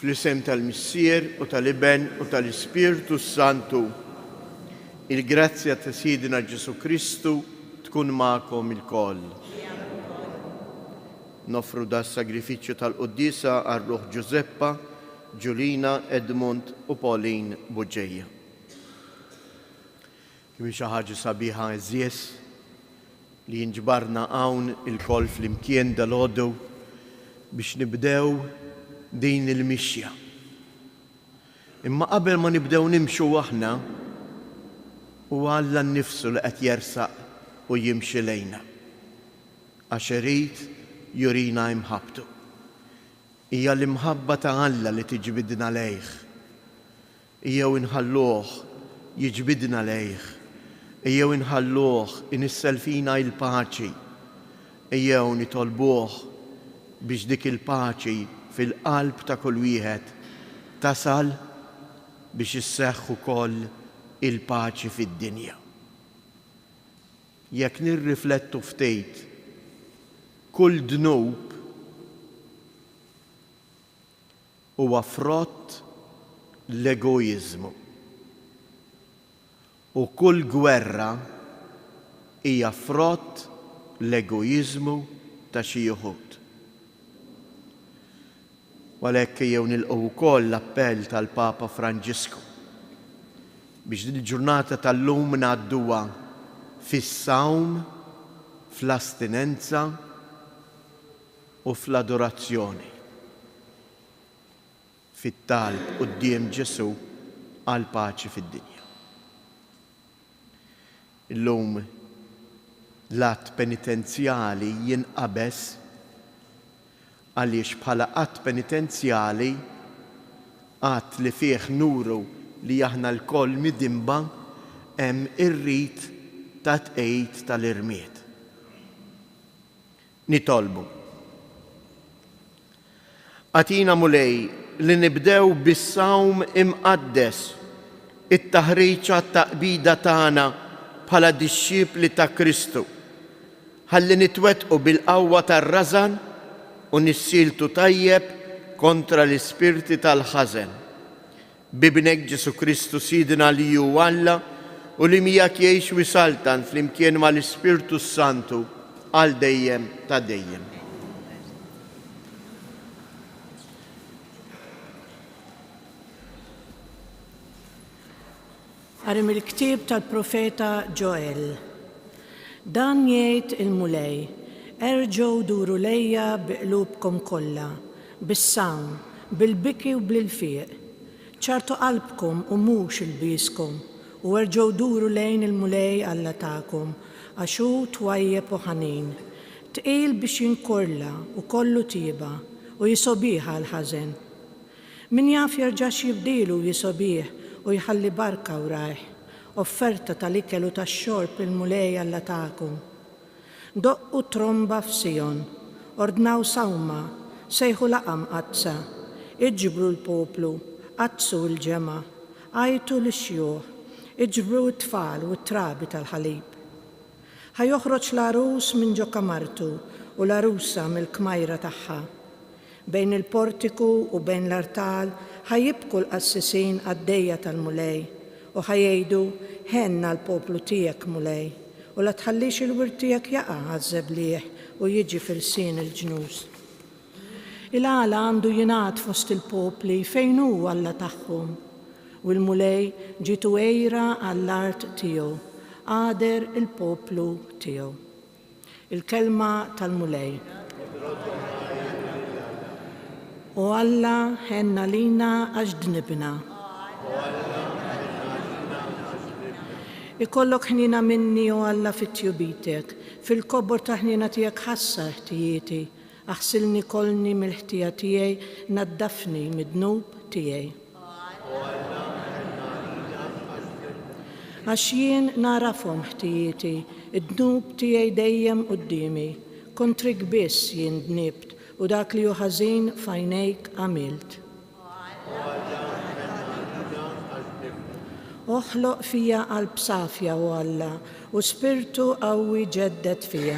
Fl-isem tal-Missier u tal-Iben u tal-Ispirtu s-Santu, il-grazzja ta' Sidna Ġesù Kristu tkun magħkom ilkoll. Noffru das-sagrifiċċju tal-quddiesa għal ruħ Ġużeppa, Ġulina, Edmund u Pauline Bugeja. Kemm hi xi ħaġa sabiħa għeżież li inġbarna hawn ilkoll flimkien dalgħodu biex nibdew din il-mixja. Imma qabel ma nibdew nimxu aħna, huwa Alla nnifsu li qed jersaq u jimxi lejna. Għax irid jurina imħabbtu. Hija l-imħabba ta' Alla li tiġbidna lejh. Ejjew inħalluh jiġbidna lejh. Ejjew inħalluh inissel fina il-paċi. Ejjew nitolbuh biex dik il-paċi fil-qalb ta' kull wieħed tasal biex isseħħ ukoll il-paċi fid-dinja. Jekk nirriflettu ftit, kull dnub huwa frott l-egoiżmu. U kull gwerra hija frott l-egoiżmu ta' xi uħud. U għalhekk ejjew nilqgħu wkoll l-appell tal-Papa Franġisku biex din il-ġurnata tal-lum ngħadduha fis-sawm, fl-astinenza u fl-adorazzjoni, fit-talb quddiem Ġesù għall-paċi fid-dinja. Illum l-att penitenzjali jinqabeż għaliex bħala att penitenzjali, att li fih nuru li aħna lkoll midinba, hemm ir-rit ta' tqegħid tal-irmied. Nitolbu. Agħtina Mulej li nibdew bis-sawm imqaddes it-taħriġ għat-taqbida tagħna bħala dixxipli ta' Kristu, ħalli nitwettqu bil-qawwa tar-rażan u nissieltu tajjeb kontra l-ispirti tal-ħażen. B'Ibnek Ġesù Kristu Sidna li hu Alla u li miegħek jgħix u jsaltan flimkien mal-Ispirtu s-Santu għal dejjem ta' dejjem. Qari mill-ktieb tal-profeta Ġoel. Dan jgħid il-Mulej, Erġgħu duru lejja bi qlubkom kollha, bis-sawm, bil-biki u bl-ilfiq. Ċarrtu qalbkom u mhux ilbieskom, u erġgħu duru lejn il-Mulej Alla tagħkom, għax hu twajjeb u ħanin, tqil biex jinkorla u kollu tjieba, u jisgħobiha għall-ħażen. Min jaf jerġax jibdilu u jisgħobih u jħalli barka wrajh, offerta tal-ikel u tax-xorb lill-Mulej Alla tagħkom. Doqqu t-tromba f'Sijon, ordnaw sawma, sejħu laqgħa mqaddsa, iġbru l-poplu, qaddsu l-ġemgħa, għajtu lix-xjuħ, iġbru t-tfal u t-trabi tal-ħalib. Ħa joħroġ l-għarus minn ġo kamartu u l-għarusa mill-kmajra tagħha. Bejn il-portiku u bejn l-artal ħa jibku l-qassisin qaddejja tal-Mulej, u ħa jgħidu, Ħenn għall-poplu tiegħek, Mulej, u la tħallix il-wirt tiegħek jaqa' għaż-żebliegħ u jiġi f'ilsien il-ġnus. Il-għala għandu jingħad fost il-popli, Fejn hu Alla tagħhom? U l-Mulej ġietu għira għall-art tiegħu, għader il-poplu tiegħu. Il-Kelma tal-Mulej. O Alla, ħenn għalina għax dnibna. Ikollok ħniena minni, o Alla, fi tjubitek, fil-kobor tal-ħniena tiegħek ħassar ħtijieti, aħsilni kollni mill-ħtija tiegħi, naddafni mid-dnub tiegħi. Għax jien nagħrafhom ħtijieti, id-dnub tiegħi dejjem quddiemi. Kontrik biss jien dnibt, u dak li hu ħażin f'għajnejk għamilt. Oħloq fija qalb safja, o Alla, u spirtu qawwi ġedded fija.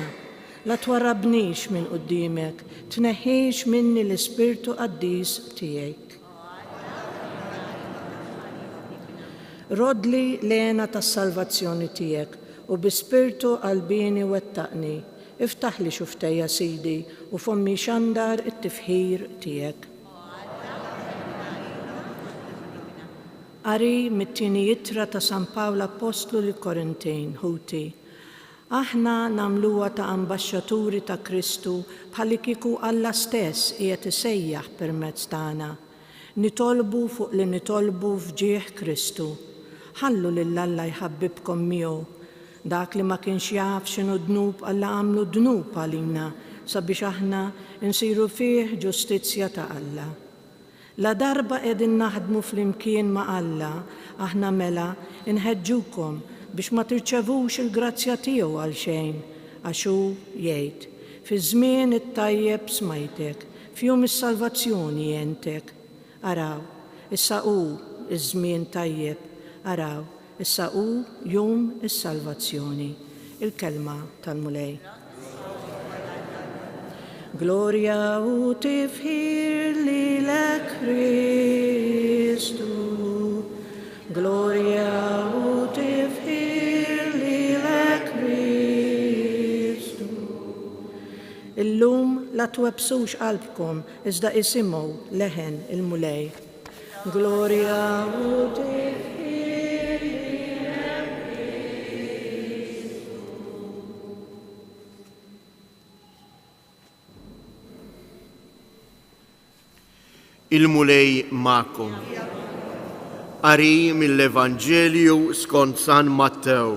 La twarrabnix minn quddiemek, tneħħix minni l-ispirtu qaddis tiegħek. Roddli l-hena tas-salvazzjoni tiegħek, u bi spirtu qalbieni wettaqni. Iftaħli xufftejja, Sidi, u fommi jxandar it-tifħir tiegħek. Qari mit-tieni ittra ta' San Pawl Appostlu lill-Korintin, Ħuti, aħna nagħmluha ta' ambaxxaturi ta' Kristu bħallikieku Alla stess qiegħed isejjaħ permezz tagħna. Nitolbu fuq li nitolbu f'ġieħ Kristu. Ħallu lil Alla jħabbibkom miegħu. Dak li ma kienx jaf x'inhu dnub Alla għamlu dnub għalina sabiex aħna nsiru fih ġustizzja ta' Alla. Ladarba qegħdin naħdmu flimkien ma' Alla, aħna mela nħeġġukom biex ma tirċevux il-grazzja tiegħu għalxejn, għax hu jgħid, Fiż-żmien it-tajjeb smajtek, F'jum is-salvazzjoni għentek. Araw, issa hu ż-żmien tajjeb, araw, issa hu jum is-salvazzjoni. Il-Kelma tal-Mulej. Glorja u tifħir lilek Kristu. Glorja u tifħir lilek Kristu. Illum la twebbsux qalbkom iżda isimgħu leħen il-Mulej. Glorja u tifħir lilek Kristu. Il-Mulej magħkom. Qari mill-Evanġelju skont San Mattew.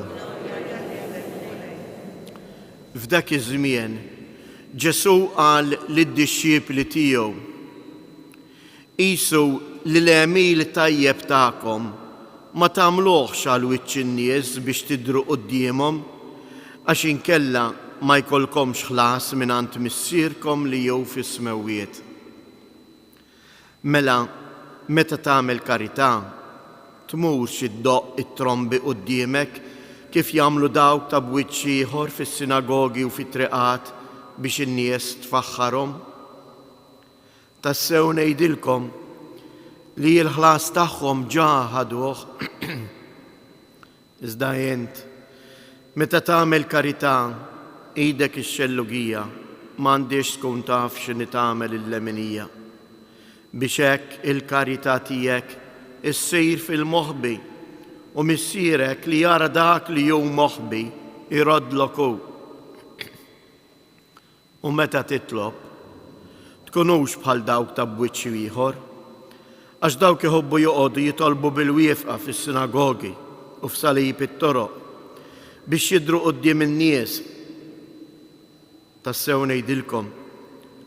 F'dak iż-żmien, Ġesù qal lid-dixxipli tiegħu, Qisu li l-għemil tajjeb tagħkom ma tagħmluhx għal wiċċ in-nies biex tidhru quddiemhom, għax inkella ma jkollkomx ħlas mingħand Missierkom li hu fis-smewwiet. Mela, meta tagħmel karità, tmurx iddoqq it-trombi quddiemek kif jagħmlu dawk ta' b'wiċċ ieħor fis-sinagogi u fit-triqat biex in-nies tfaħħarhom. Tassew ngħidilkom li l-ħlas tagħhom ġa ħaduh. Iżda int, meta tagħmel karità, idek ix-xellugija m'għandhiex tkun taf x'inhi tagħmel il-leminija, biex hekk il-karità tiegħek issir fil-moħbi u Missierek li jara dak li hu moħbi jroddlok hu. U meta titlob, tkunux bħal dawk ta' b'wiċċ ieħor, għax dawk iħobbu joqogħdu jitolbu bil-wieqfa fis-sinagogi u f'salib it-toroq, biex jidhru quddiem in-nies. Tassew ngħidilkom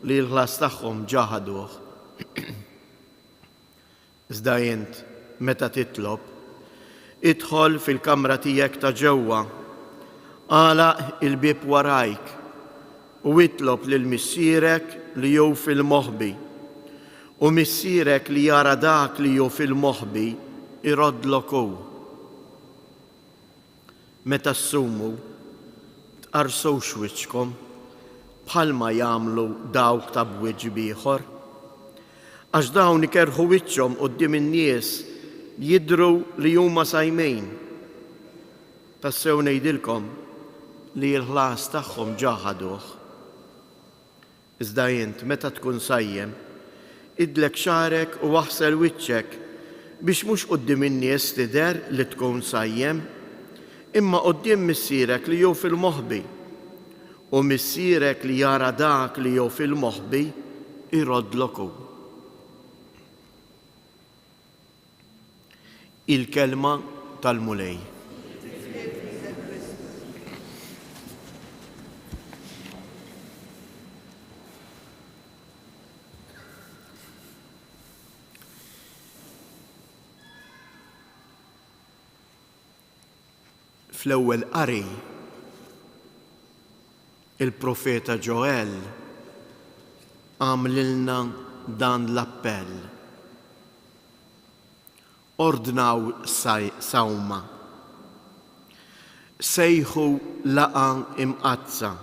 li l-ħlas tagħhom ġa ħaduh. Iżda int, meta titlob, idħol fil-kamra tiegħek ta' ġewwa, agħlaq il-bieb warajk, u itlob lil Missierek li hu fil-moħbi. U Missierek li jara dak li hu fil-moħbi jroddlok hu. Meta ssumu, tqarrsux wiċċkom, bħalma jagħmlu dawk ta' b'wiċċ b'ieħor. Għax dawn ikerrħu wiċċhom quddiem in-nies jidhru li huma sajmin. Tassew ngħidilkom li l-ħlas tagħhom ġa ħaduh. Iżda int, meta tkun sajjem, idlek xagħrek u aħsel wiċċek, biex mhux quddiem in-nies tidher li tkun sajjem, imma quddiem Missierek li hu fil-moħbi. U Missierek li jara dak li hu fil-moħbi jroddlok hu. Il-Kelma tal-Mulej. Fl-ewwel qari, il-profeta Ġoel għamlilna dan l-appell. Ordnaw sawma. Sejħu laqgħa imqaddsa.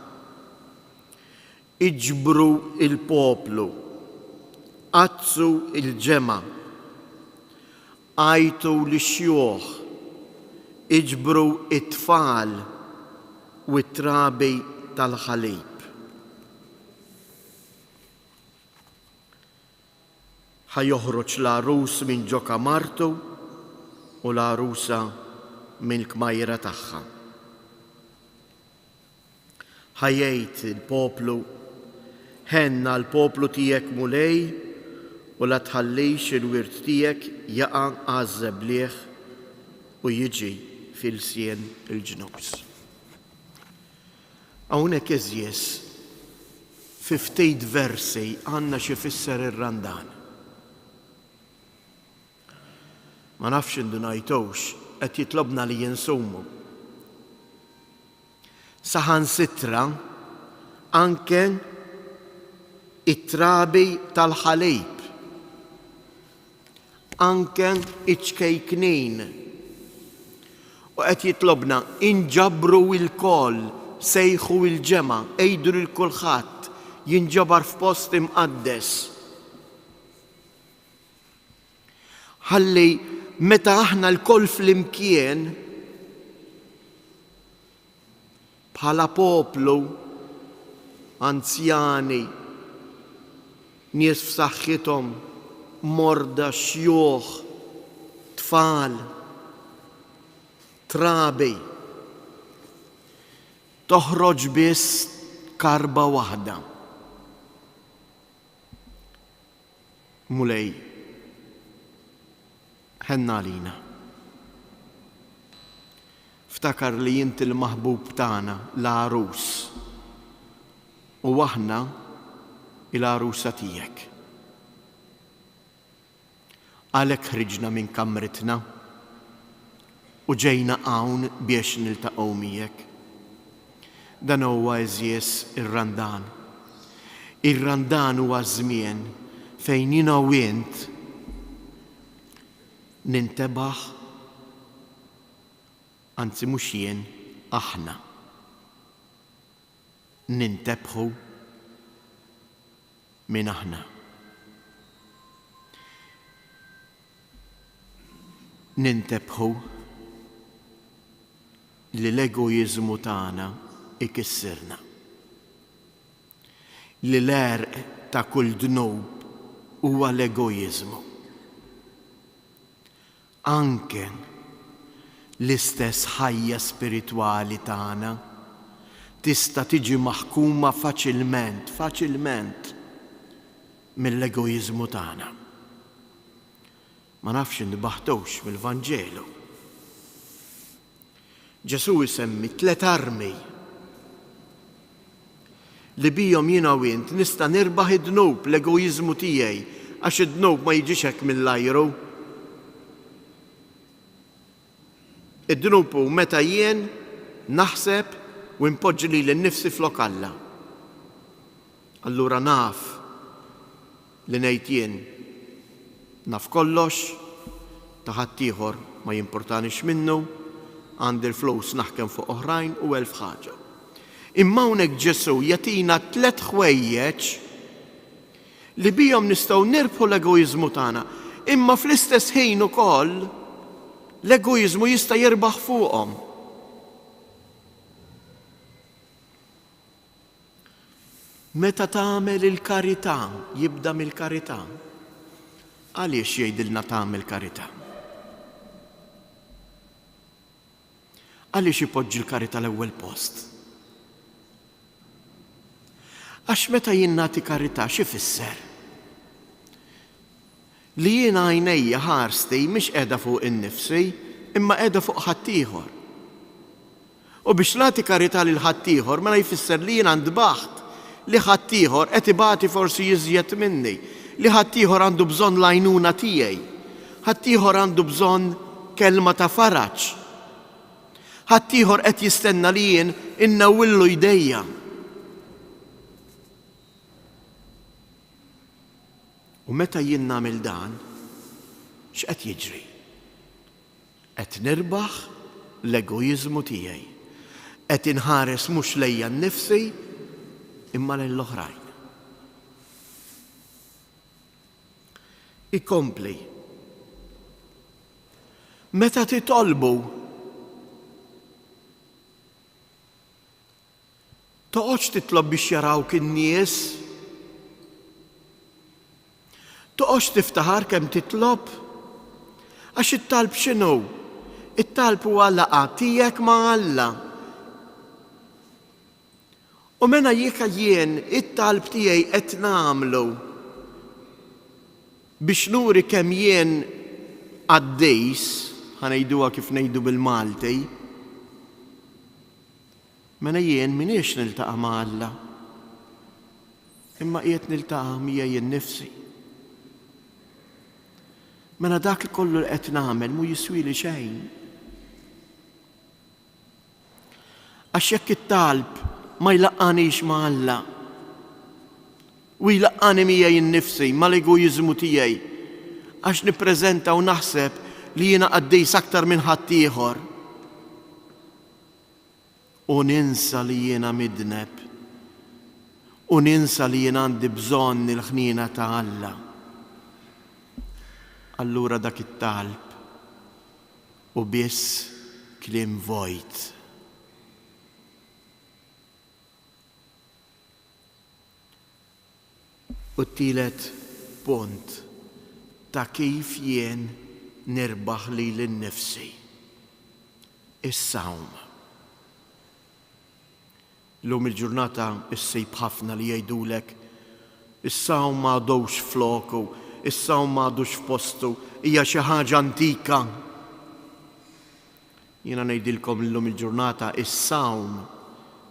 Iġbru l-poplu. Qaddsu l-ġemgħa. Għajtu lix-xjuħ. Iġbru t-tfal u t-trabi tal-ħalib. Ħa joħroġ l-għarus minn ġo kamartu u l-għarusa mill-kmajra tagħha. Ħa jgħid il-poplu, Ħenn għall-poplu tiegħek Mulej u la tħallix il-wirt tiegħek jaqa' għaż-żebliħ u jiġi fi lsien il-ġnus. Hawnhekk għeżież, fi ftit versi għandna x'ifisser ir-Randan. Ma nafx indunajtux, qed jitlobna li insumu. Saħansitra anke it-trabi tal-ħalib. Anke iċ-ċkejknin. U qed jitlobna, inġabru lkoll, sejħu l-ġemgħa, għidu lil kulħadd jinġabar f'post imqaddes. Ħalli meta aħna lkoll flimkien bħala poplu, anzjani, nies f'saħħithom, morda, xjuħ, tfal, trabi, toħroġ biss karba waħda. Mulej, ħenn għalina. Ftakar li int il-maħbub tagħna, l-għarus, u aħna il-għarusa tiegħek. Għalhekk ħriġna minn kamritna u ġejna hawn biex niltaqgħu miegħek. Dan huwa għeżież ir-Randan. Ir-Randan huwa żmien fejn jiena u int nintebaħ, anzi mhux jien, aħna nintebħu min aħna. Nintebħu li l-egoiżmu tagħna jkissirna. Li l-għerq ta' kull dnub huwa l-egoiżmu. Anke l-istess ħajja spiritwali tagħna tista' tiġi maħkuma faċilment, faċilment, mill-egoiżmu tagħna. Ma nafx intbaħtux mill-Vanġelu. Ġesù jsemmi tlet armi li bihom jiena u int nista' nirbaħ id-dnub, l-egoiżmu tiegħi, għax id-dnub ma jiġix hekk mill-ajru. Id-dnub hu meta jien naħseb u npoġġi lili nnifsi flok Alla. Allura naf li ngħid jien naf kollox, ta' ħaddieħor ma jimpurtanix minnu, għandi l-flus naħkem fuq oħrajn u elf ħaġa. Imma hawnhekk Ġesù jagħtina tlett ħwejjeġ li bihom nistgħu nirbħu l-egoiżmu tagħna, imma fl-istess ħin ukoll l-egoiżmu jista' jirbaħ fuqhom. Meta tagħmel il-karità, jibda mill-karità. Għaliex jgħidilna tagħmel karità? Għaliex ipoġġi l-karità l-ewwel post? Għax meta jien nagħti karità x'ifisser? Li jien għajnejja ħarsti mhix qiegħda fuq innifsi, imma qiegħda fuq ħaddieħor. U biex nagħti karità lil ħaddieħor mela jfisser li jiena ntbaħt li ħaddieħor qed ibati forsi iżjed minni, li ħaddieħor għandu bżonn l-għajnuna tiegħi, ħaddieħor għandu bżonn kelma ta' faraġ, ħaddieħor qed jistenna li jien innewwillu jdejja. U meta jien nagħmel dan, x'qed jiġri? Qed nirbaħ l-egoiżmu tiegħi. Qed inħares mhux lejja nnifsi imma lejn l-oħrajn. Ikompli. Meta titolbu. Toqgħodx titlob biex jarawk in-nies. Toqgħodx tiftaħar kemm titlob. Għax it-talb x'inhu? It-talb huwa laqgħa tiegħek ma' Alla. U mela jekk jien it-talb tiegħi qed nagħmlu biex nuri kemm jien qaddis, ħa ngħiduha kif ngħidu bil-Malti, mela jien m'iniex niltaqa' ma' Alla, imma qiegħed niltaqa' miegħi nnifsi. Mela dak kollu li qed nagħmel mhu jiswili xejn. Għax jekk it-talb ma jlaqqagħnix ma' Alla, u jlaqqagħni miegħi nnifsi, mal-egoiżmu tiegħi, għax nippreżenta u naħseb li jiena qaddis aktar minn ħaddieħor, u ninsa li jiena midneb, u ninsa li jien għandi bżonn il-ħniena ta' Alla, allura dak it-talb hu biss kliem vojt. U t-tielet punt ta' kif jien nirbaħ lili nnifsi, is-sawm. Illum il-ġurnata issib ħafna li jgħidulek, Is-sawm m'għadux floku, is-sawm m'għadux f'postu, hija xi ħaġa antika. Jiena ngħidilkom li llum il-ġurnata is-sawm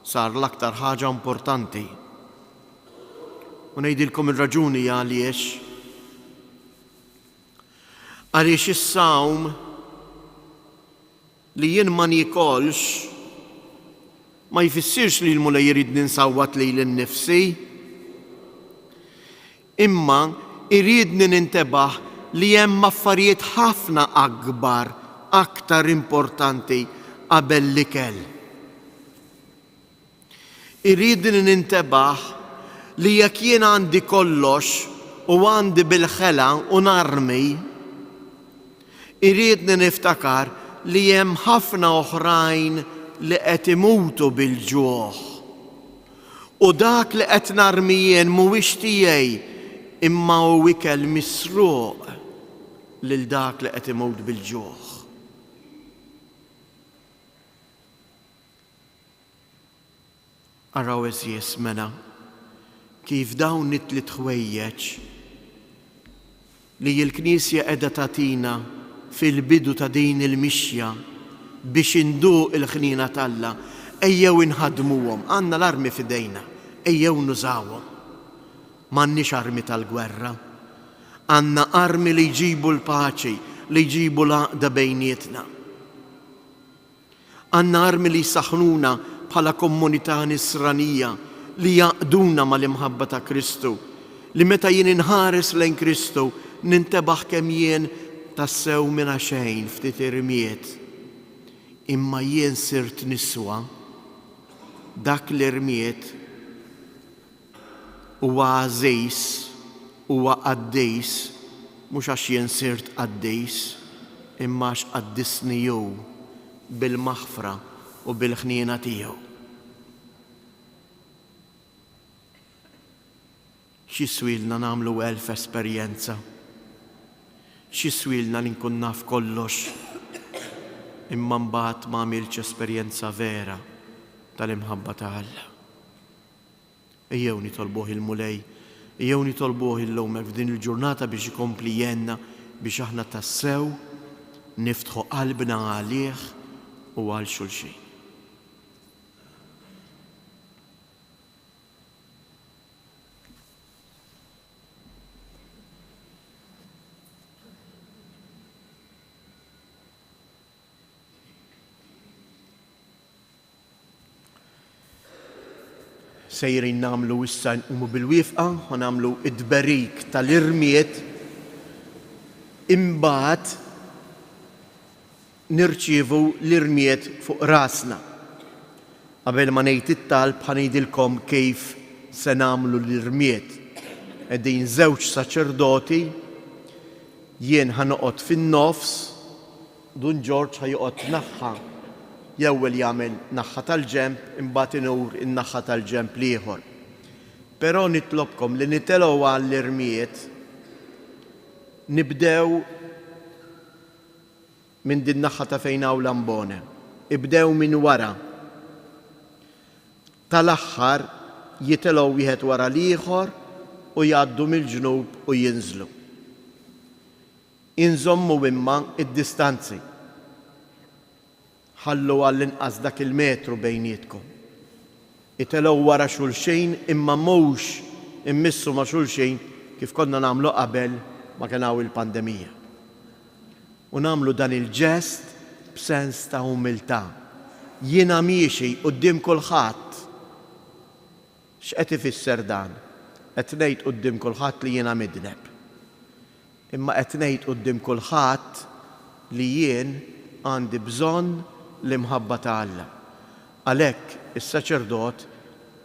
sar l-aktar ħaġa importanti. U ngħidilkom ir-raġuni għaliex. Għaliex is-sawm Li jien ma niekolx ma jfissirx li l-Mulej iridni nsawwat lili nnifsi. Imma jridni nintebaħ li hemm affarijiet ħafna akbar, aktar importanti qabel l-ikel. Iridni nintebaħ li jekk jien għandi kollox u għandi bil-ħela u narmi, iridni niftakar li hemm ħafna oħrajn li qed imutu bil-ġuħ. U dak li qed narmi jien mhuwiex tiegħi imma hu ikel misruq lil dak li qed imut bil-ġuħ. Araw għeżież mela kif dawn it-tliet ħwejjeġ li l-Knisja qiegħda tagħtina fil-bidu ta' din il-mixja biex induq il-ħniena t'Alla, ejjew inħaddmuhom, għandna l-armi f'idejna, ejjew nużawhom. M'għandniex armi tal-gwerra. Għandna armi li jġibu l-paċi, li jġibu l-għaqda bejnietna. Għandna armi li jsaħħnuna bħala komunità Nisranija, li jgħaqqduna mal-imħabba ta' Kristu, li meta jien inħares lejn Kristu nintebaħ kemm jien tassew mingħa xejn ftit irmied. Imma jien sirt niswa dak l-irmied Huwa għażiż, huwa qaddis, mhux għax jien sirt qaddis, imma għax qaddisni hu bil-maħfra u bil-ħniena tiegħu. X'jiswielna nagħmlu elf esperjenza? X'jiswielna li nkun naf kollox imma mbagħad ma għamiltx esperjenza vera tal-imħabba ta' Alla? Ejjew nitolbuh il-Mulej, ejjew nitolbuh illum hekk f'din il-ġurnata biex ikompli jgħinna biex aħna tassew niftħu qalbna għalih u għal xulxin. Sejrin nagħmlu issa nqumu bil-wieqfa u nagħmlu t-tberik tal-irmied imbagħad nirċievu l-irmied fuq rasna. Qabel ma ngħid it-talb ħa ngħidilkom kif se nagħmlu l-irmied. Qegħdin żewġ saċerdoti, jien ħa noqgħod fin-nofs, Dun Ġorġ ħa joqgħod naħħa. L-ewwel jagħmel naħha tal-ġenb imbagħad inur in-naħha tal-ġenb l-ieħor. Però nitlobkom li nitelgħu għall-irmied nibdew minn din naħha ta' fejn hawn l-ambone. Ibdew minn wara. Tal-aħħar jitilgħu wieħed wara l-ieħor u jgħaddu mill-ġnub u jinżlu. Inżommu imma d-distanzi. Ħallu għall-inqas dak il-metru bejnietkom. Itelgħu wara xulxin imma mhux immissu ma' xulxin kif konna nagħmlu qabel ma kien hawn il-pandemija. U nagħmlu dan il-ġest b'sens ta' umiltà. Jiena miexi quddiem kulħadd. X'qed ifisser dan? Qed ngħid quddiem kulħadd li jiena midneb. Imma qed ngħid quddiem kulħadd li jien għandi bżonn l-imħabba ta' Alla. Għalhekk is-saċerdot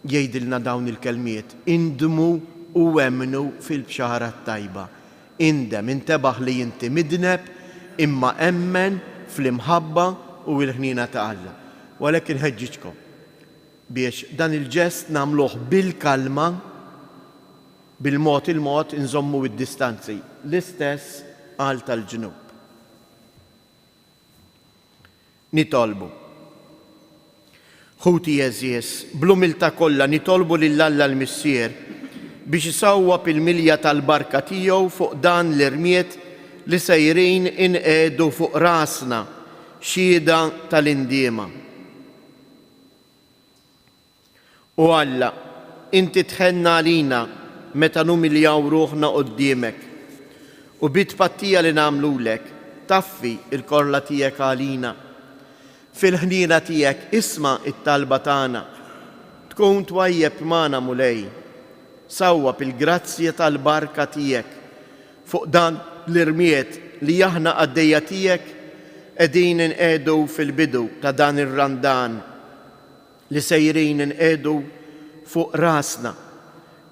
jgħidilna dawn il-kelmiet, Indmu u emmnu fil-Bxara t-Tajba. Indem, intebaħ li inti midneb, imma emmen fl-imħabba u l-ħniena ta' Alla. U għalhekk inħeġġiġkom biex dan il-ġest nagħmluh bil-kalma, Bil-mod il-mod inżommu d-distanzi, l-istess għal tal-ġnub. Nitolbu. Ħuti għeżież, bl-umiltà kollha nitolbu lil Alla l-Missier biex isawwab il-milja tal-barka tiegħu fuq dan l-irmied li sejrin inqiegħdu fuq rasna, xhieda tal-indiema. O Alla, inti tħenn għalina meta numiljaw ruħna quddiemek, u bit-tpattija li nagħmlulek taffi l-korla tiegħek għalina. Fil-ħniena tiegħek isma' t-talba tagħna. Tkun twajjeb magħna, Mulej. Sawwab il-grazzja tal-barka tiegħek fuq dan l-irmied li aħna qaddejja tiegħek qegħdin inqiegħdu fil-bidu ta' dan ir-Randan. li sejrin inqiegħdu fuq rasna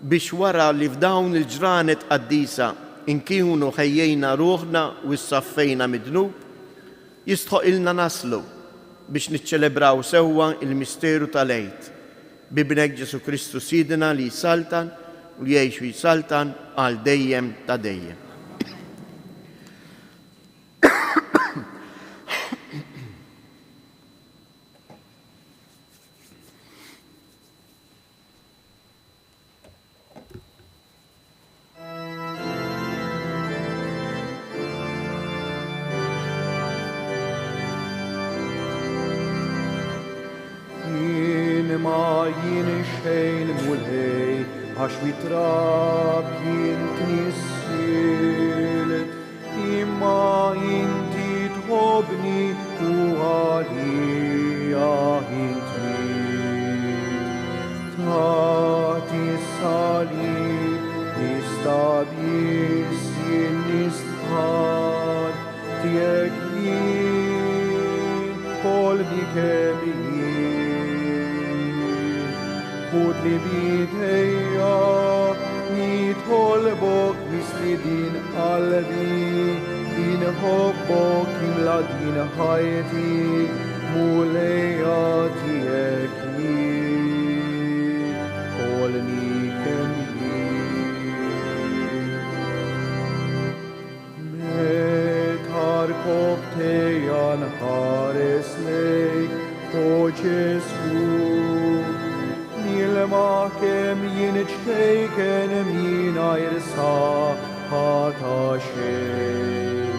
biex wara li f'dawn il-ġranet qaddisa nkunu ħejjejna ruħna u ssaffejna mid-dnub, jistħoqilna naslu biex niċċelebraw sewwa l-misteru tal-Għid b'Ibnek Ġesù Kristu Sidna li jsaltan u jgħix u jsaltan għal dejjem ta' dejjem. Jien ma jien xejn Mulej għax mit-trab jien tnissilt. Imma inti tħobbni u għalija int miet. Taħt is-salib nista' biss jien nistqarr tiegħek jien kollni kemm jien. Ħudni b'idejja nitolbok misli din qalbi, inħobbok imla din ħajti, Mulejja tiegħek jien, kollni kemm jien. Meta rkobbtejja nħares lejk, o Ġesù, nilmaħ kemm jien ċkejken mingħajr saħħa ta' xejn.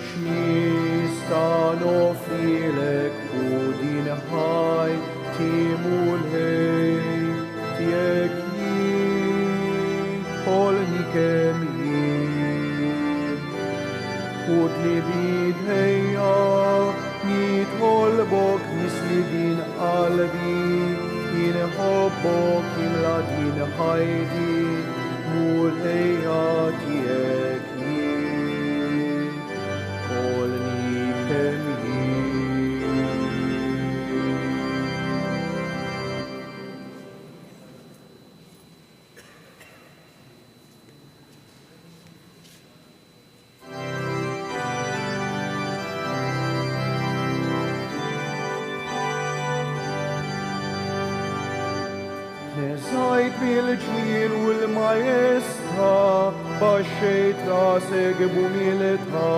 X'nista' noffrilek u din ħajti Mulej, tiegħek jien, kollni kemm jien. Ħudni b'idejja, nitolbok misli din qalbi, inħobbok imla din ħajti, Mulejja tiegħek jien, kollni kemm jien. Beżajt mill-ġmiel u l-majestà, baxxejt rasek b'umiltà,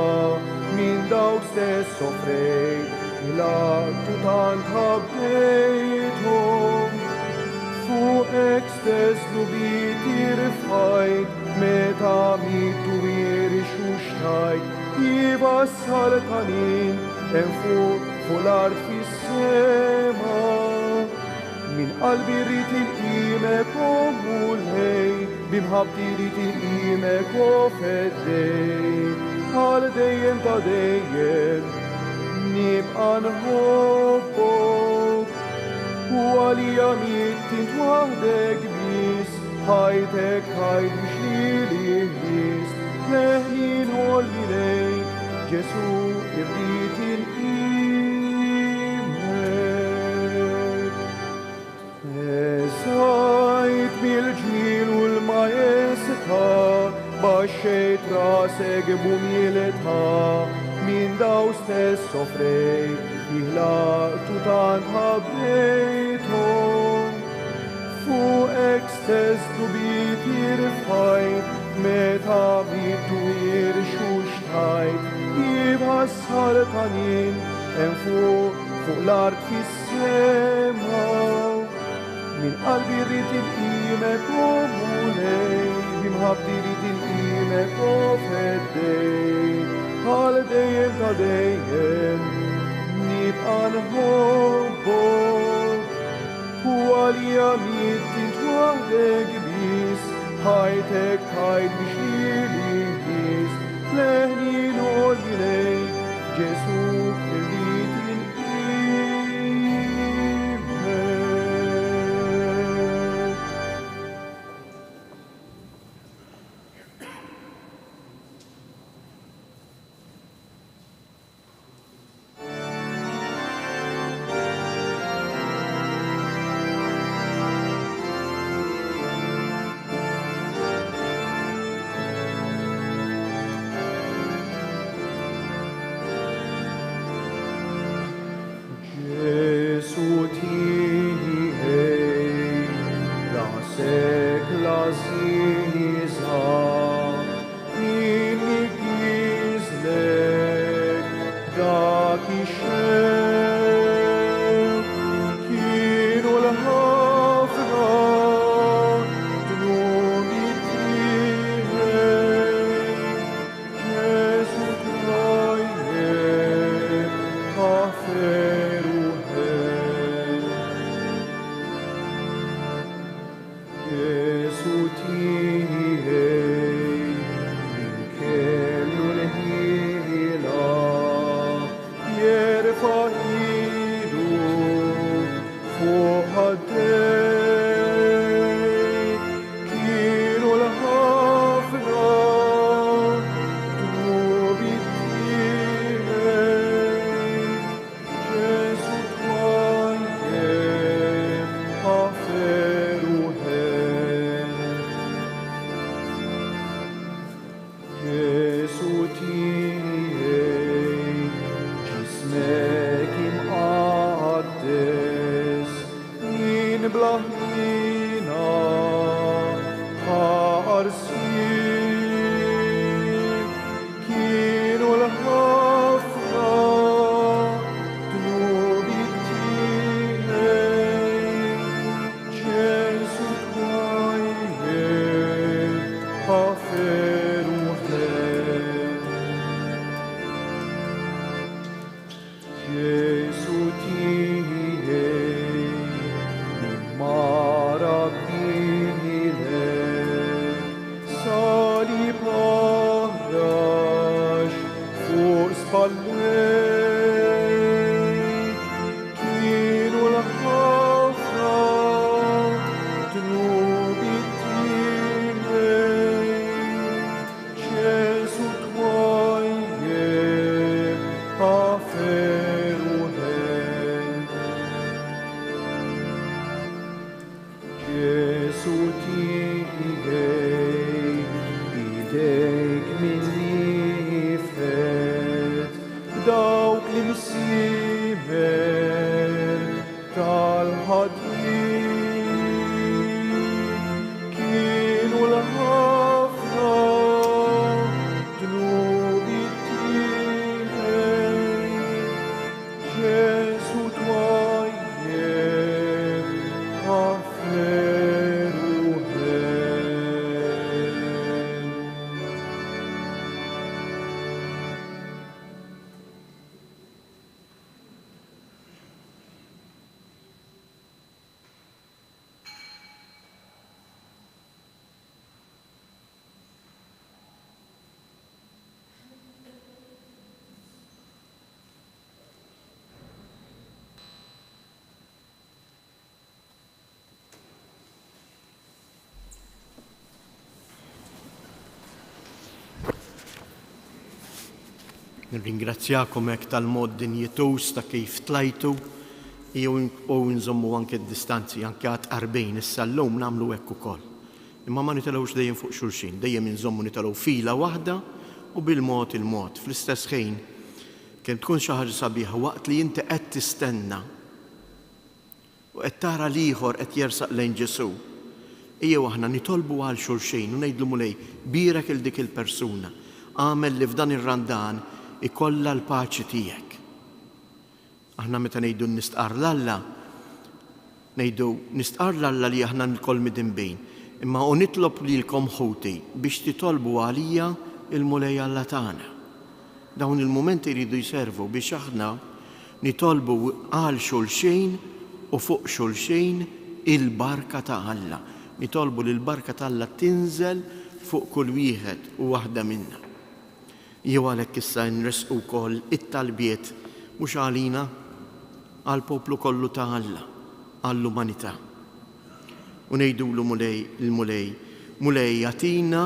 minn dawk stess sofrejt, ħlaqt u tant ħabbejthom. Fuqek stess dnubieti rfajt, meta mitt u irxuxtajt, iva s-saltanin hemm fuq fuq l-art fis-sema. Minn qalbi rrid inqimek, o Mulej, bi mħabbti rrid inqimek, o Feddej, għal dejjem ta' dejjem nibqa' nħobbok. U għalija mitt int waħdek biss, ħajtek tajt biex lili ħlist, leħni ngħolli lejk, Ġesù irrid inqimek. Beżajt mill-ġmiel u l-majestà, baxxejt rasek b'umiltà, minn daw stess sofrejt, ħlaqt u tant ħabbejthom. Fuqek stess dnubieti rfajt, meta mitt u irxuxtajt, iva s-saltanin hemm fuq fuq l-art fis-sema. Minn qalbi rrid inqimek, o Mulej, bi mħabbti rrid inqimek, o Feddej, għal dejjem ta' dejjem nibqa' nħobbok. U għalija mitt int waħdek biss, ħajtek tajt biex lili ħlist, leħni ngħolli lejk, Ġesù irrid inqimek. Ġesù tiegħi, rasek l-għażiża, min igiżlek dak ix-xewk, kienu l-ħafna dnubiet tiegħi. Ġesù twajjeb, ħafer u ħen. Ġesù tiegħi, min kellu l-ħila jerfa' idu fuq ħaddejk, kienu l-ħafna dnubiet tiegħi. Ġesù twajjeb, ħafer u ħen. Nirringrazzjakom hekk tal-mod dinjituż ta' kif tlajtu u nżommu anke d-distanzi, anke għat-tqarbin issa llum nagħmlu hekk ukoll. Imma ma nitelgħux dejjem fuq xulxin, dejjem inżommu nitelgħu fila waħda u bil-mod il-mod. Fl-istess ħin, kemm tkun xi ħaġa sabiħa waqt li inti qed tistenna u qed tara l-ieħor qed jersaq lejn Ġesù, ejjew aħna nitolbu għal xulxin u ngħidlu Mulej, bierek 'il dik il-persuna, agħmel li f'dan ir-Randan ikollha l-paċi tiegħek. Aħna meta ngħidu nistqarr 'l Alla, ngħidu nistqarr 'l Alla li aħna lkoll midinbin, imma u nitlob lilkom ħuti biex titolbu għalija l-Mulej Alla tagħna. Dawn il-mumenti jridu jservu biex aħna nitolbu għal xulxin u fuq xulxin il-barka ta' Alla. Nitolbu li l-barka ta' Alla tinżel fuq kull wieħed u waħda minna. Jew għalhekk issa nressqu wkoll it-talbiet mhux għalina, għall-poplu kollu ta' Alla, għall-umanità. U ngħidulu Mulej, il-Mulej, Mulej agħtina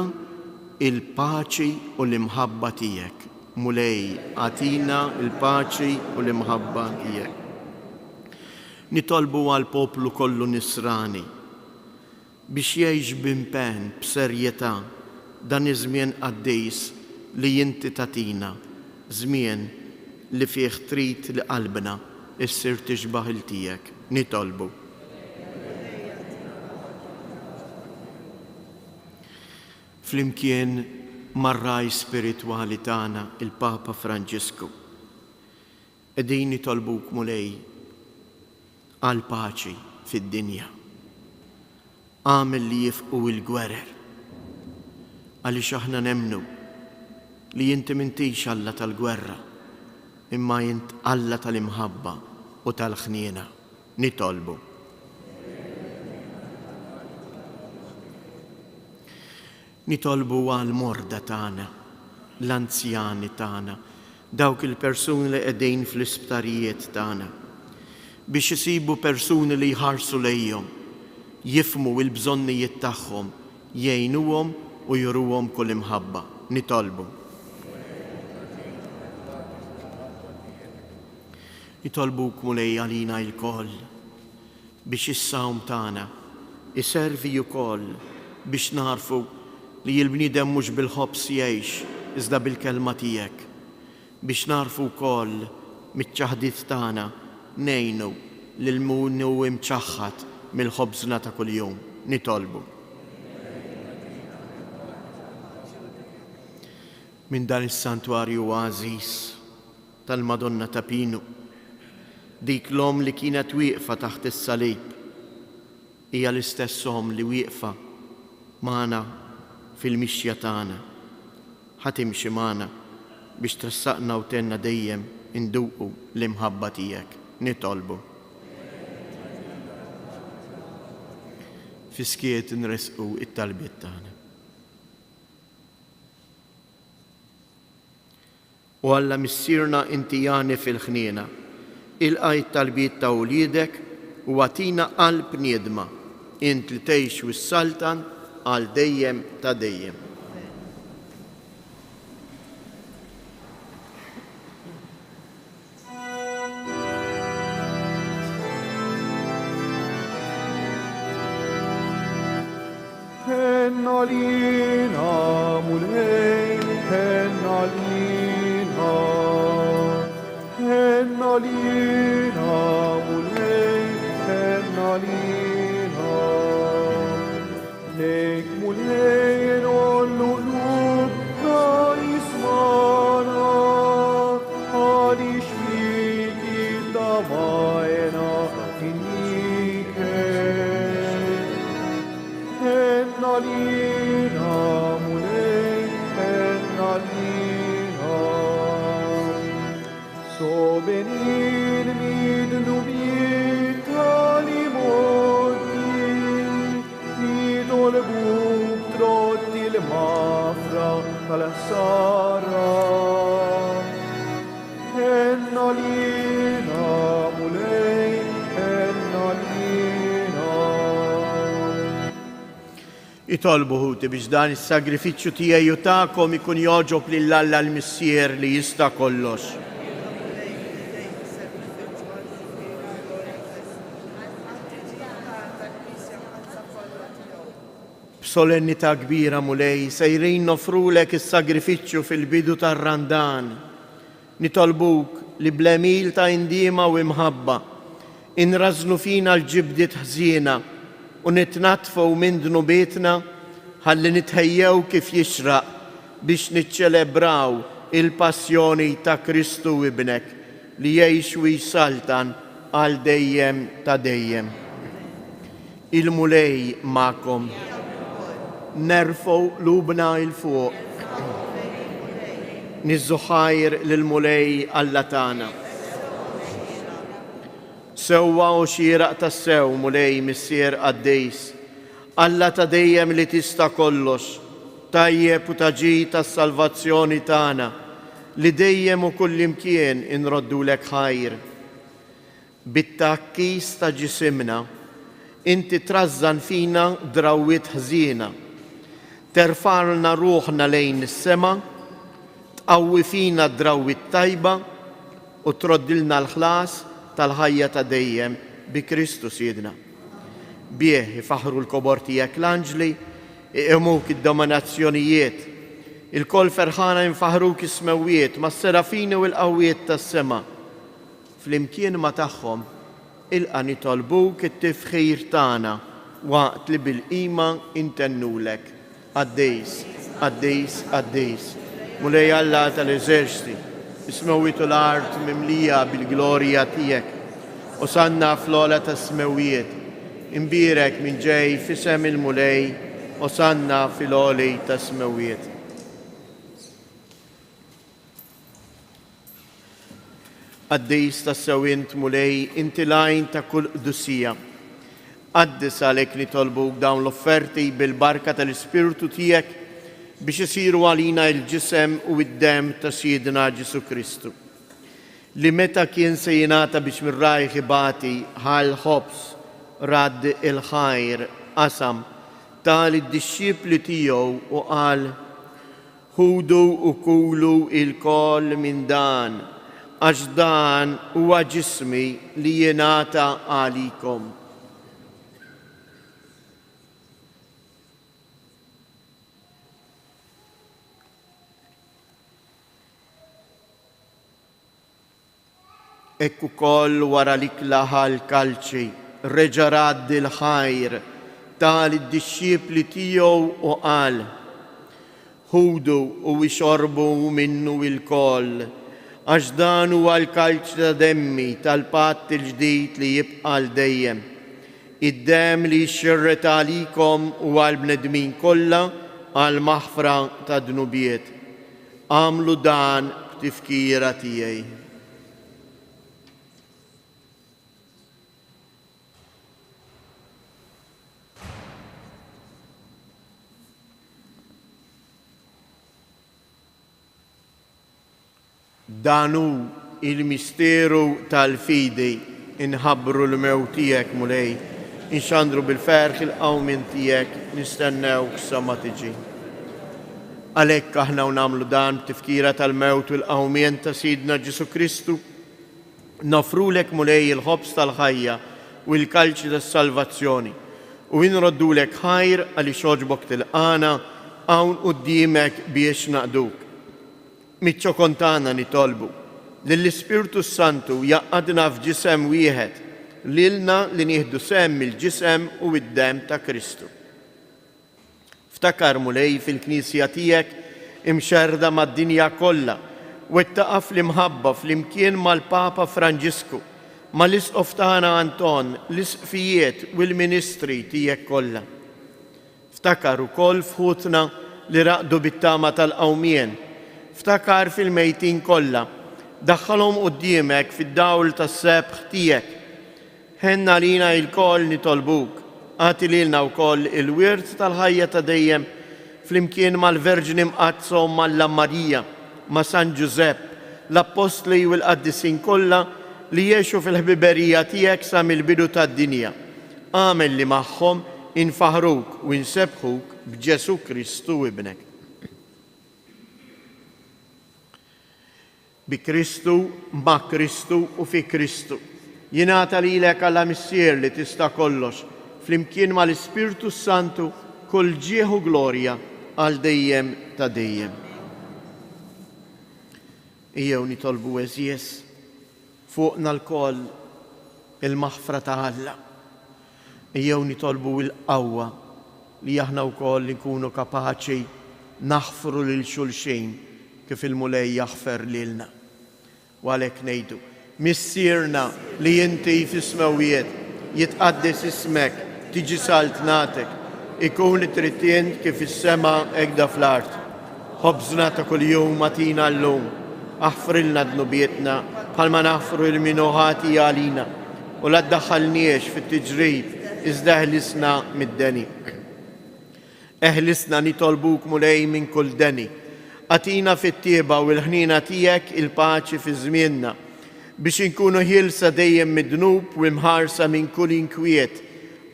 l-paċi u l-imħabba tiegħek. Mulej agħtina l-paċi u l-imħabba tiegħek. Nitolbu għall-poplu kollu nisrani biex jgħix b'impenn, b'serjetà, dan iż-żmien qaddis li inti tagħtina, żmien li fih trid li qalbna ssir tixbah 'il tiegħek. Nitolbu. Flimkien mar-Ragħaj Spiritwali tagħna, il-Papa Franġisku, qegħdin nitolbuk, Mulej, għall-paċi fid-dinja. Agħmel li jifqu l-gwerer, għaliex aħna nemmnu li inti m'intix Alla tal-gwerra, imma int Alla tal-imħabba u tal-ħniena. Nitolbu. Nitolbu għall-morda tagħna, l-anzjani tagħna, dawk il-persuni li qegħdin fl-isptarijiet tagħna, biex isibu persuni li jħarsu lejhom, jifhmu l-bżonnijiet tagħhom, jgħinuhom u juruhom kull imħabba. Nitolbu. Nitolbuk, Mulej, għalina ilkoll, biex is-sawm tagħna jservi ukoll biex nagħrfu li l-bniedem mhux bil-ħobż jgħix iżda bil-kelma tiegħek, biex nagħrfu wkoll miċ-ċaħdiet tagħna ngħinu lil min hu imċaħħad mill-ħobżna ta' kuljum. Nitolbu. Minn dan is-santwarju għażiż, tal-Madonna ta' Pinu. Dik l-omm li kienet wieqfa taħt is-salib hija l-istess omm li wieqfa magħna fil-mixja tagħna. Ħa timxi magħna biex tressaqna u tgħinna dejjem induqu l-imħabba tiegħek. Nitolbu. Fis-skiet inressqu t-talbiet tagħna. O Alla Missierna inti għani fil-ħniena, ilqa' it-talbiet ta' uliedek u agħtina qalb niedma, int li tgħix u ssaltan għal dejjem ta' dejjem. Ħenn għalina, Mulej, ħenn għalina. Ħenn għalina, Mulej, ħenn għalina. Lejk Mulej ngħollu qlubna jismagħna, għaliex fik ittamajna in-niket. Ħenn għalina Mulej, ħenn għalina. Sobenin midnubiet tal-imgħoddi, nitolbuk trodd il-maħfra tal-ħsara. Ħenn għalina, Mulej, ħenn għalina. Itolbu ħuti biex dan is-sagrifiċċju tiegħi u tagħkom ikun jogħġob lil Alla l-Missier li jista' kollox. B'solennità kbira, Mulej, sejrin noffrulek is-sagrifiċċju fil-bidu tar-Randan. Nitolbuk li bl-għemil ta' indiema u imħabba, inrażżnu fina l-ġibdiet ħżiena u nitnaddfu minn dnubietna ħalli nitħejjew kif jixraq biex niċċelebraw il-Passjoni ta' Kristu Ibnek, li jgħix u jsaltan għal dejjem ta' dejjem. Il-Mulej magħkom. Nerfgħu qlubna 'l fuq. Niżżu ħajr lill-Mulej Alla tagħna. Sewwa u xieraq tassew, Mulej Missier qaddis, Alla ta' dejjem li tista' kollox, tajjeb u ta' ġid għas-salvazzjoni tagħna, li dejjem u kullimkien inroddulek ħajr. Bit-tgħakkis ta' ġisimna, inti trażżan fina drawwiet ħżiena, terfgħalna ruħna lejn is-sema, tqawwi fina d-drawwiet tajba u troddilna l-ħlas tal-ħajja ta' dejjem bi Kristu Sidna. Bih ifaħħru l-kobor tiegħek l-anġli, iqimuk id-dominazzjonijiet. Ilkoll ferħana infaħħruk is-smewwiet mas-serafini u l-qawwiet tas-sema. Flimkien ma' tagħhom, ilqa' nitolbuk it-tifħir tagħna waqt li bil-qima intennulek, Qaddis, qaddis, qaddis, Mulej Alla tal-eżerċti, is-smewwiet u l-art mimlija bil-glorja tiegħek. Osanna fl-ogħla tas-smewwiet. Imbierek min ġej f'isem il-Mulej, Osanna fil-għoli tas-smewwiet. Qaddis tassew int, Mulej, inti l-għajn ta' kull qdusija. Qaddis għalhekk nitolbuk dawn l-offerti bil-barka tal-Ispirtu tiegħek biex isiru għalina l-ġisem u d-demm ta' Sidna Ġesù Kristu, li meta kien se jingħata biex minn rajh ibati, ħa l-ħobż, radd il-ħajr, qasam, ta lid-dixxipli tiegħu u qal, Ħudu u kulu ilkoll minn dan, għax dan huwa ġismi li jingħata għalikom. Hekk ukoll wara l-ikla ħa l-kalċi, reġa' radd il-ħajr, ta lid-dixxipli tiegħu u qal, Ħudu u ixorbu minnu ilkoll, għax dan huwa l-kalċi ta' demmi tal-patt il-ġdid li jibqa' għal dejjem, id-demm li jxerred għalikom u għall-bnedmin kollha għall-maħfra tad-dnubiet. Agħmlu dan b'tifkira tiegħi. Dan hu il-misteru tal-fidi, inħabbru l-mewt tiegħek, Mulej, inxandru bil-ferħ il-qawmien tiegħek, nistennewk sa ma tiġi. Għalhekk aħna u nagħmlu dan b'tifkira tal-mewt u l-qawmien ta' Sidna Ġesù Kristu, noffrulek Mulej il-ħobż tal-ħajja u l-kalċi tas-salvazzjoni, u inroddulek ħajr għaliex għoġbok tilqagħna hawn quddiemek biex naqduk. Miċ-ċokon tagħna nitolbu lill-Ispirtu s-Santu jgħaqqadna f'ġisem wieħed, lilna li nieħdu sehem mill-ġisem u d-demm ta' Kristu. Ftakar, Mulej, fil-Knisja tiegħek imxerrda mad-dinja kollha, wettaqha fl-imħabba flimkien mal-Papa Franġisku, mal-Isqof tagħna Anton, l-Isqfijiet u l-ministri tiegħek kollha. Ftakar ukoll f'ħutna li raqdu bit-tama tal-qawmien. Ftakar fil-mejtin kollha. Daħħalhom quddiemek fid-dawl tas-sebħ tiegħek. Ħenn għalina ilkoll nitolbuk. Agħti lilna wkoll il-wirt tal-ħajja ta' dejjem flimkien mal-Verġni Mqaddsa Omm Alla Marija, ma' San Ġużepp, l-Appostli u l-qaddisin kollha li għexu fil-ħbiberija tiegħek sa mill-bidu tad-dinja. Agħmel li magħhom Infaħħruk u nsebbħuk b'Ġesù Kristu Ibnek. Bi Kristu, ma' Kristu u fi Kristu. Jingħata lilek Alla Missier li tista' kollox, flimkien mal-Ispirtu s-Santu, kull ġieħ u glorja għal dejjem ta' dejjem. Ejjew nitolbu għeżież fuqna lkoll il-maħfra ta' Alla. Ejjew nitolbu l-qawwa li aħna wkoll inkunu kapaċi naħfru lil xulxin kif il-Mulej jaħfer lilna. U għalhekk ngħidu, Missierna li inti fis-smewwiet, jitqaddes ismek, tiġi saltnatek, ikun li trid int kif fis-sema hekk fl-art. Ħobżna ta' kuljum agħtina llum. Aħfrilna dnubietna bħalma naħfru lil min hu ħati għalina. U la ddaħħalniex fit-tiġrib, iżda eħlisna mid-deni. Eħlisna nitolbuk Mulej minn kull deni. Agħtina fit-tjieba u l-ħniena tiegħek il-paċi fi żmienna, biex inkunu ħielsa dejjem mid-dnub u imħarsa minn kull inkwiet,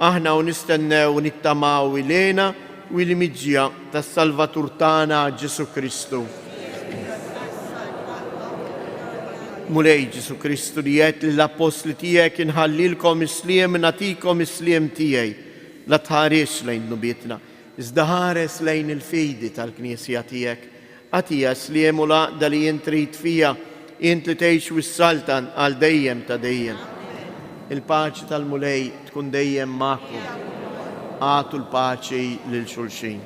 aħna u nistennew u nittamaw il-hena u l-miġja tas-Salvatur tagħna Ġesù Kristu. Mulej Ġesù Kristu li għedt lill-appostli tiegħek inħallilkom is-sliem nagħtikom is-sliem tiegħi, la tħarisx lejn dnubietna, iżda ħares lejn il-fidi tal-Knisja tiegħek. Agħtiha s-sliem u l-għaqda li int trid fiha, int li tgħix u ssaltan għal dejjem ta' dejjem. Il-paċi tal-Mulej tkun dejjem magħkom. Agħtu l-paċi lil xulxin.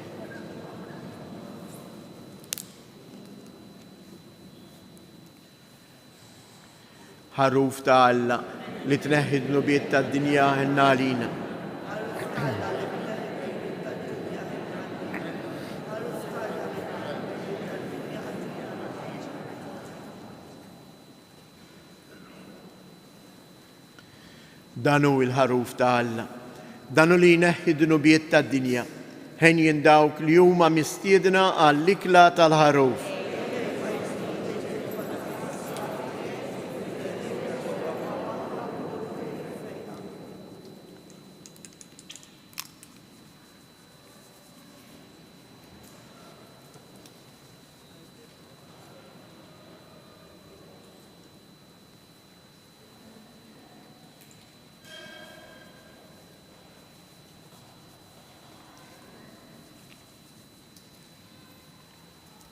Ħaruf ta' Alla li tneħħi d-dnubiet tad-dinja ħenna għalina. Dan hu l-Ħaruf ta' Alla. Dan hu li jneħħi d-dnubiet tad-dinja. Henjin dawk li huma mistiedna għall-ikla tal-Ħaruf.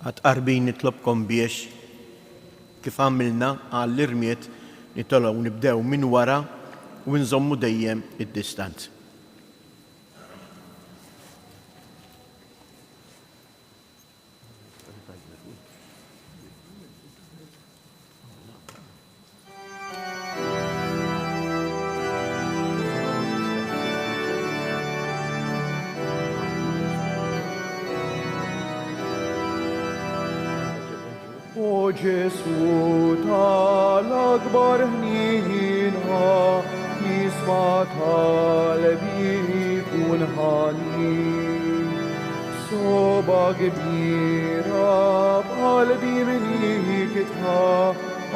Għat-tqarbin nitlobkom biex, kif għamilna għall-irmied, nitolgħu nibdew minn wara u nżommu dejjem id-distanza. O Ġesù tal-akbar ħniena, isma' talbi kun ħanin. B'sogħba kbira b'qalbi mnikta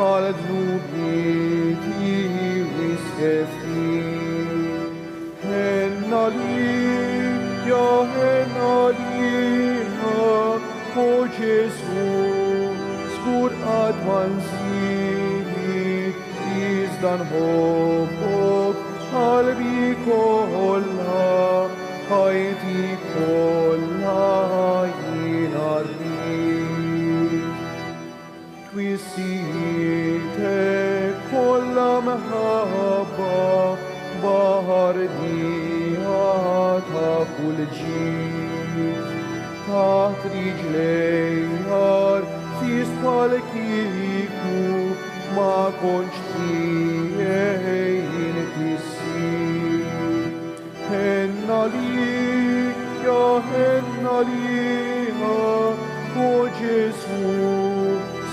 għal dnubieti wisq ftit. Ħenn għalija, ħenn għalija, o Ġesù, żgur qatt ma nsik, iżda nħobbok b'qalbi kollha. Ħajti kollha jiena rrid. Twissijietek kollha mħabba baħar dija ta' kull ġid. Taħt riġlejja rfist bħal kieku ma kontx tiegħi inti ssir. Ħenn għalija, ħenn għalija, o Ġesù,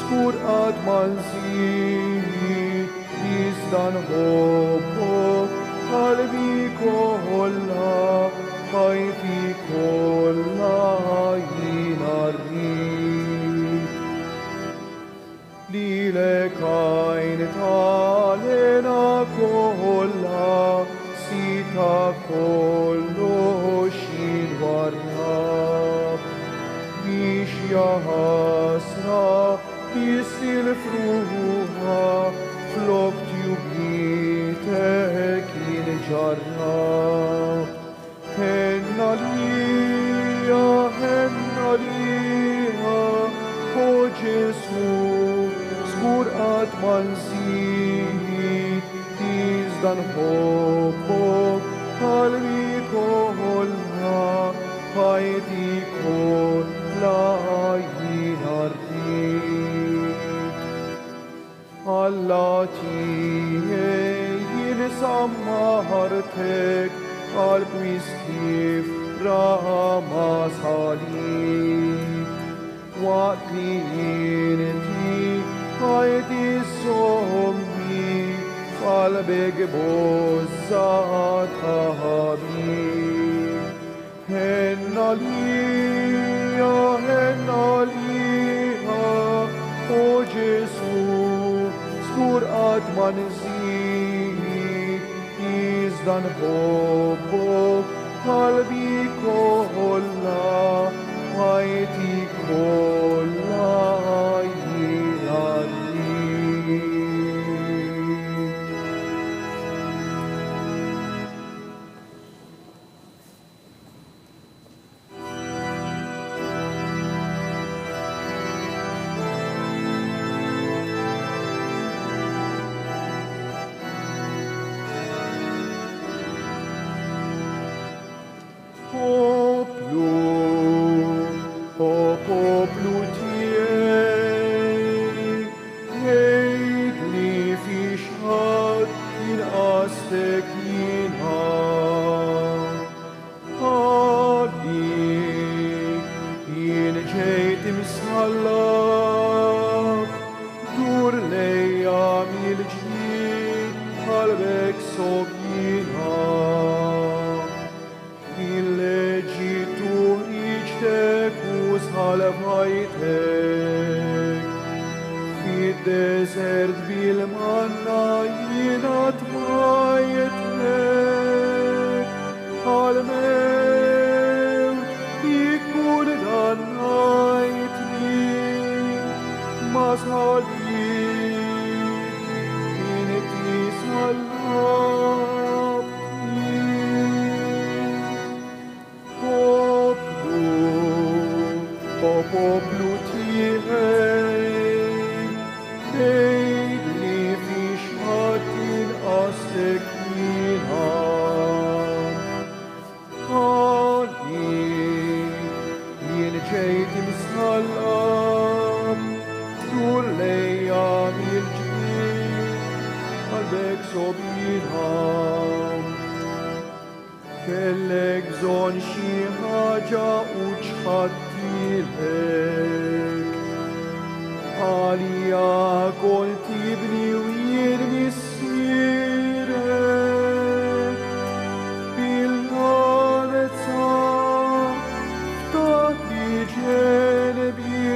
żgur qatt ma nsik, iżda nħobbok b'qalbi kollha, b'ħajti kollha jiena rrid. Lilek għajn tal-hena kollha, Sid ta' kollox. Jaħasra biss il-frugħa flok tjubitek jien ġarrabt. Ħenn għalija, ħenn għalija, o Ġesù, żgur qatt ma nżid, iżda nħobbok qalbi kollha, ħajti kollha jiena rrid. Alla tiegħi jien sammartek qalb kif rama salib. Waqt li inti ħajti somni f'qalbek bozza ta' ħabib. Ħenn għalija, ħenn għalija, o Ġesù, żgur qatt ma nżid, iżda nħobbok qalbi kollha, ħajti kollha jiena rrid. Poplu, o poplu tiegħi, għidli fiex ħadd inqastek jiena. Għalik jien ġejt imsallab, dur lejja mill-ġdid qalbek sogina. Mill-Eġittu ħriġtek u salvajtek. Fid-deżert bil-manna jiena tmajtek. Għal-mewt ikkundannajtni, ma salib inti sallabtni. Poplu, o poplu tiegħi, għidli fiex ħadd inqastek jiena. Għalik jien ġejt imsallab, dur lejja mill-ġdid, qalbek sobjina. Kellek bżonn xi ħaġa u ċħadtilek. Għalija kont ibni u jien missierek. Bil-għalezza ftaħt li ġenbi,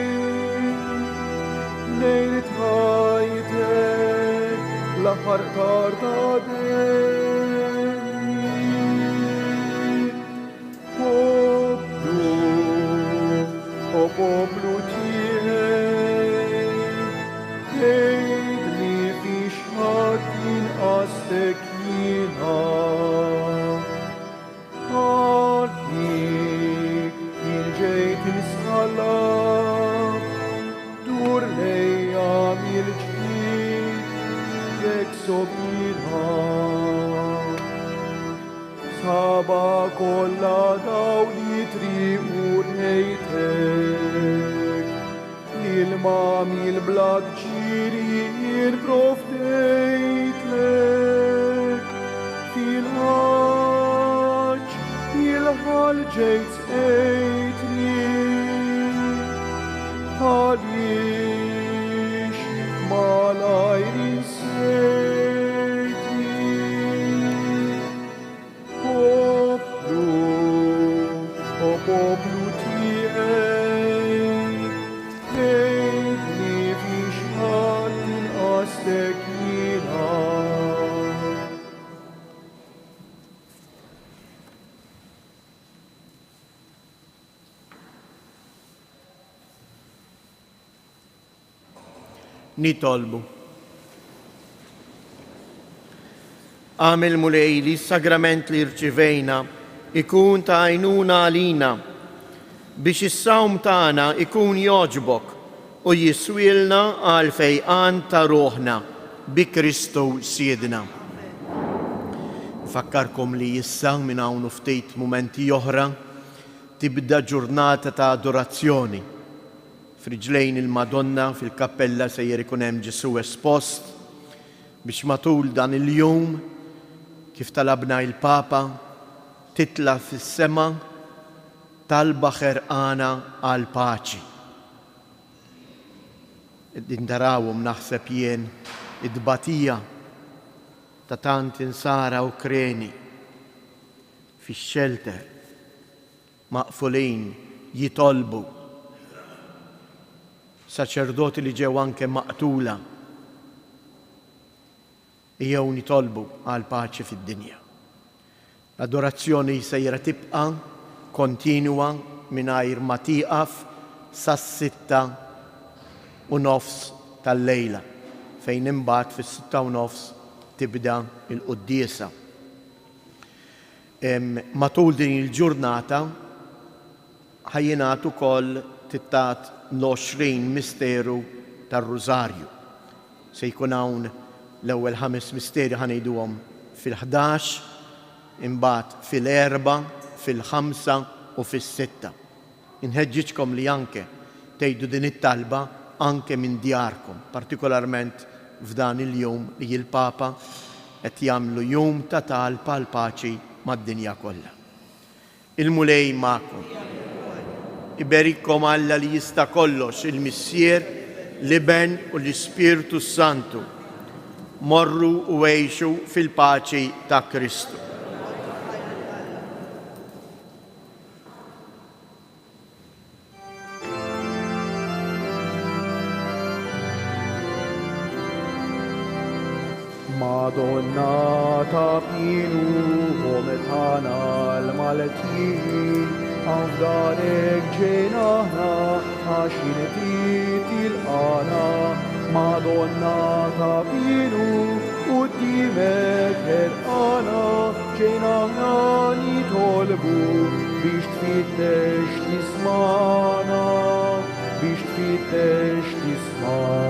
lejn tħajtek l-aħħar tar ta' demmi. Poplu, o poplu tiegħi, għidli fiex ħadd inqastek jiena. Għalik jien ġejt imsallab, dur lejja mill-ġdid, jekk sobjina. Saba kollha daw li triq u rejtek, l-ilma mill-blat ġiri jien provdejtlek. Fil-ħaġ il-ħal ġejt sqejtni, għaliex malajr insejtni. Poplu, o poplu tiegħi, għidli fiex ħadd inqastek jiena. Nitolbu. Agħmel Mulej li s-sagrament li rċivejna ikun ta' għajnuna għalina biex is-sawm tagħna ikun jogħġbok u jiswielna għal fejqan ta' ruħna bi Kristu Sidna. Nfakkarkom li issa minn hawn u ftit mumenti oħra tibda ġurnata ta' adorazzjoni. F'riġlejn il-Madonna fil-kappella sejjer ikun hemm Ġesù espost biex matul dan il-jum, kif talabna il-Papa, titla' fis-sema talba ħerqana għall-paċi. Qegħdin tarawhom naħseb jien it-tbatija ta' tant insara Ukreni fix-xelter maqfulin jitolbu, saċerdoti li ġew anke maqtula. Ejjew nitolbu għall-paċi fid-dinja. L-adorazzjoni sejra tibqa' kontinwa mingħajr ma tieqaf sas-6:30 tal-lejla, fejn imbagħad fis-6:30 tibda l-quddiesa. Matul din il-ġurnata ħa jingħad ukoll tittat l-20 misteru tar-Rużarju. Se jkun hawn l-ewwel ħames misteri ħa ngħiduhom fil-ħdax, imbagħad fil-erbgħa, fil-ħamsa u fis-sitta. Inħeġġiġkom li anke tgħidu din it-talba anke minn djarkom, partikolarment f'dan il-jum li l-Papa qed jagħmlu jum ta' talb għall-paċi mad-dinja kollha. Il-Mulej magħkom. Iberikkom Alla li jista' kollox, il-Missier, l-Iben u l-Ispirtu s-Santu. Morru u għixu fil-paċi ta' Kristu. Madonna ta' Pinu, Omm tagħna l-Maltin, hawn f'darek ġejna aħna għax inti tilqagħna. Madonna ta' Pinu, quddiemek ħerqana ġejna aħna nitolbu biex tfittex tismagħna, biex tfittex tismagħna.